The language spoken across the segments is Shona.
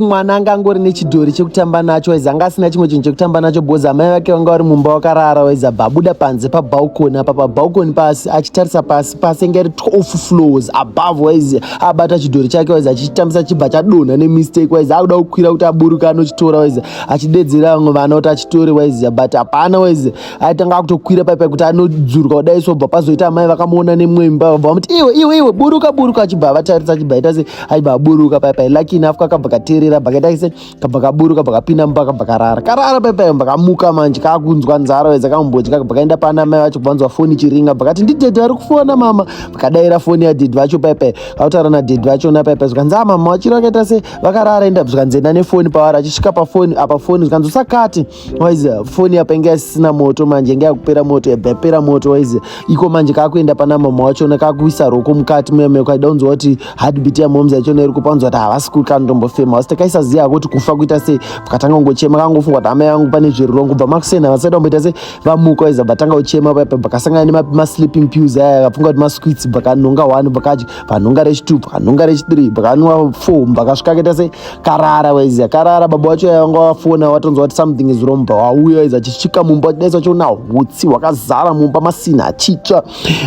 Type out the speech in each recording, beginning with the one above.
Mwana anga angori nechidhori chekutamba nacho, waizi anga asina chimwe chinhu chekutamba nacho because amai vake vanga vari mumba vakarara. Waizi abva abuda panze pabalcony apa, pabalcony pasi achitarisa pasi, pasi inge iri 12 floors above. Waizi abata chidhori chake, waizi achichitambisa, chibva chadonha nemistake. Waizi akuda kukwira kuti aburuka anochitora, waizi achidedzera vamwe vana kuti achitore, waizi but hapana. Waizi aitanga akutokwira paipai kuti anodzurwa kudai, so bva pazoita amai vakamuona nemwemba, vabva vamuti, "Iwe, iwe, iwe, buruka, buruka." Achibva avatarisa, achibva aita se aibva aburuka paipai. Lucky enough kakabva kateerera, bva kaita se kabva kaburuka, bva kapinda mumba, kabva karara, karara paipai. Bva kamuka manje kakunzwa nzara, waizi akambodya, kabva kaenda pana mai vacho. Bvanzwa foni ichiringa, bva kati, "Ndidaddy vari kufona, mama." Vakadaira foni yadaddy vacho paipai, vakutaura nadaddy vachona paipai. Zvikanzi, "A, mama vachiri vakaita se vakarara, enda." Zvikanzi, "Enda nefoni pavari." Achisvika pafoni apa, foni zvikanzi, "Usakati." Waizi foni apa inge isisina moto manje, inge yakupera moto, yabva yapera moto. Waizi iko manje kakuenda pana mama wachona, kakuisa roko mukati muyameko, kaida kunzwa kuti heartbeat yamoms yachona iri kupa, unzwa kuti havasi kukandombofema. Asi takaisaziva kuti kufa kuita sei. Vakatanga kungochema, kangofunga kuti amai vangu pane zviri wrong. Kubva makuseni havasati vamboita sei vamuka. Waizi vatanga kuchema paipa, vakasangana nemasleeping pills aya, akafunga kuti masweets, vakanhonga one, vakadya, vanhonga rechi2, vakanhonga rechi3, vakanwa four, vakasvika kaita sei karara. Waiziya karara, baba vacho vanga vafona, vatonzwa kuti something is wrong, vauya. Waizi achisvika mumba, achidaisa vachiona hutsi hwakazara mumba, masina achitsva,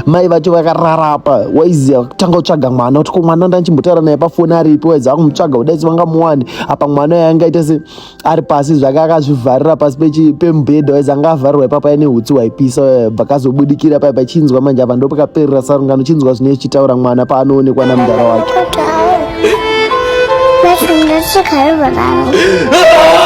mai vacho vakarara apa. Waiziya kutanga kutsvaga mwana kuti ko mwana ndanchimbotaura naye pafoni aripi? Waizi akumutsvaga kudaisi vangamuwani apa. Mwana uyo angaita se ari pasi zvake, akazvivharira pasi pemubhedha. Waizi anga avharirwa ipapo aine hutsi hwaipisa, bvakazobudikira paipa. Chinzwa manje apa ndopakaperera sarungano. Chinzwa zvinenge zvichitaura mwana paanoonekwa namudhara wake. 为什么这可是我的？